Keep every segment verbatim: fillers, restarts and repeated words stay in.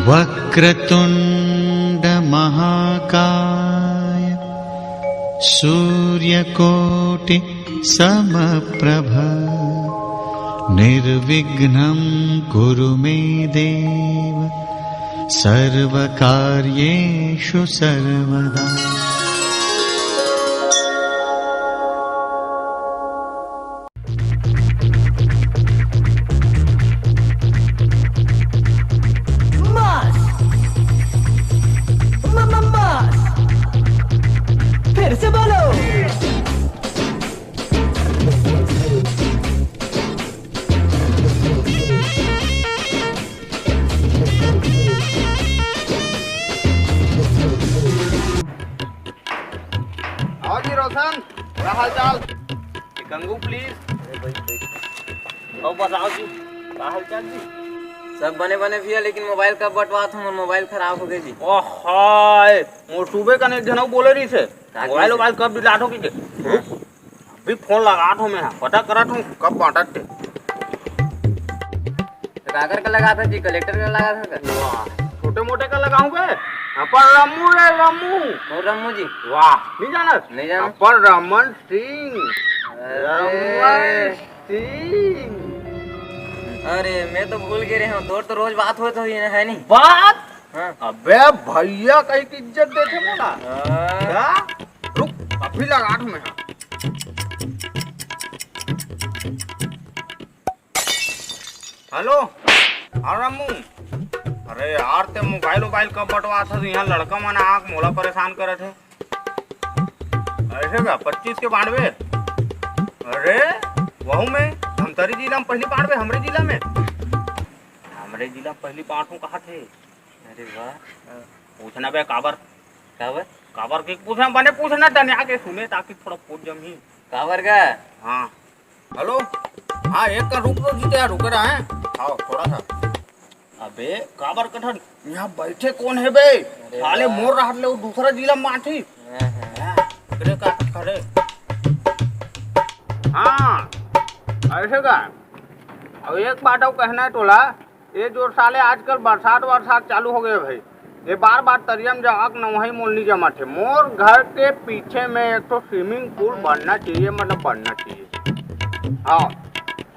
वक्रतुण्ड महाकाय सूर्यकोटि समप्रभ निर्विघ्नं कुरु मे देव सर्वकार्येषु सर्वदा। मस्त। म- म- मस्त। फिर से बोलो। आओ जी रोशन, क्या हाल चाल? गंगू प्लीज। आओ बताओ जी, का हाल चाल जी? सब बने बने भैया, लेकिन मोबाइल कब बंटवात हो, मोर मोबाइल खराब हो गए जी। ओहाय, मोर सुबह कने एक झन अउ बोले रहिस हे, मोबाइल मोबाइल कब डिलाट हो कीजिए। अभी फोन लगात हो मैं, पता करत हूँ कब बांटत थे। तो काकर का लगा था जी, कलेक्टर का लगा था का? वाह, छोटे मोटे का लगाऊं बे? हाँ, पर रमू रे रमू। और रमू जी? वाह, नहीं जानत? नहीं जानत। पर रमन सिंह। रमन अरे, सिंह। अरे मैं तो भूल गए रहे हूँ, तोर तो रोज बात होत होही है नहीं? बात? हाँ। अबे भैया कहीं की इज्जत देते मोला। हाँ। क्या? रुक, अभी लगा दूं मैं। हेलो, हाँ रामू। अरे यार, ते मोबाइल वोबाइल कब बंटवा था? यहाँ लड़का मन आके मोला परेशान करत हे। ऐसे का पच्चीस के बांटबे? अरे वहू में धमतरी जिला में पहली बांटबे, हमरे जिला में। हमरे जिला में पहली बांटू कहा थे? अरे वाह। पूछना बे काबर? काबर? काबर के पूछना, बने पूछना, तने आके सुने ताकि थोड़ा पोट जमी। काबर का? हाँ। हेलो। हाँ, एक का रुक रो जीते यार, रुके रहा है। हाँ, थोड़ा सा। अबे काबर कठन, यहाँ बैठे कौन है बे? साले मोर रहत ले वो दूसरा जिला में बांटी। हाँ, हाँ। हाँ, एकरे का करे। हाँ, ऐसे का। अब एक बात और कहना है तोला, ये जो साले आजकल बरसात वरसात चालू हो गए भाई, ये बार बार तरिया में जाके नवही मोलनी जमत है। मोर घर के पीछे में एक ठो स्विमिंग पूल बनना चाहिए, मतलब बनना चाहिए। हाँ,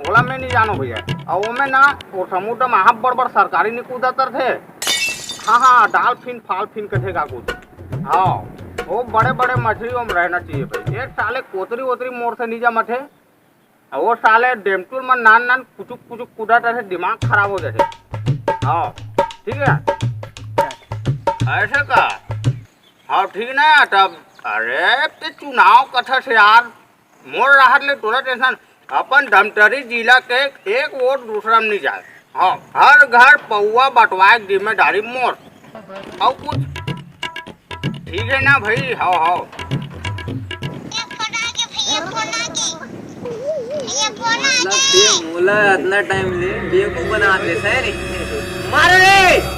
ओला मैं नहीं जानो भैया। और ओमे ना वो समुद्र में आप बड़ बड़ सरकारी नहीं कूदा करथे। हाँ हाँ, डाल्फिन फाल्फिन कथे का कुछ। हाँ, वो बड़े बड़े मछली ओम रहना चाहिए भाई। एक साले कोतरी वोतरी मोर से नहीं जमत है। और वो साले डेमटुल में नान नान कुचुक कुचुक कूदा करथे, दिमाग खराब हो जाथे। हाँ, ठीक है। ऐसे का? हाँ, ठीक ना। तब अरे ते चुनाव कथा से यार, मोर राहत ले तोला टेंशन। अपन धमतरी जिला के एक वोट दूसरा में नहीं जाए। हाँ, हर घर पौवा बंटवाए के जिम्मेदारी मोर। और कुछ ठीक है ना भाई? हाँ, हाँ। भैया फोन आ गया, भैया फोन आ गया, भैया फोन आ मतलब गया। ते मोला इतना टाइम ले बेवकूफ बना दे, सही नहीं? मारो रे।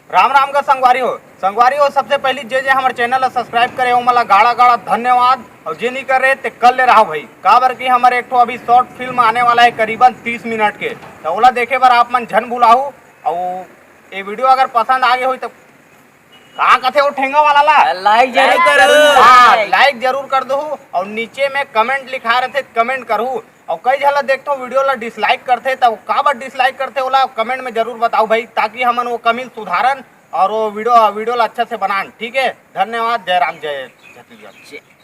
राम राम का संगवारी हो। संगवारी हो, सबसे पहली जे जे हमर चैनल ला सब्सक्राइब करे, ओमन ला गाड़ा गाड़ा धन्यवाद। और जे नहीं करे, ते कर ले रहा भाई, काबर कि हमर एक ठो अभी शॉर्ट फिल्म आने वाला है करीबन तीस मिनट के, तो ओला देखे बर आप मन झन भुलाहू। और ये वीडियो अगर पसंद आ गए हो तो का कथे वो ठेंगा वाला ला? लाइक जरूर करो। हाँ, लाइक जरूर कर दो। और नीचे में कमेंट लिखा रहते, कमेंट करू। और कई झन ला देखथो वीडियो ला डिसलाइक करथे, तब काबर डिसलाइक करथे ओला कमेंट में जरूर बताओ भाई, ताकि हमन वो कमी सुधारन और वो वीडियो वीडियो ला अच्छा से बनान। ठीक है, धन्यवाद। जय राम, जय छत्तीसगढ़।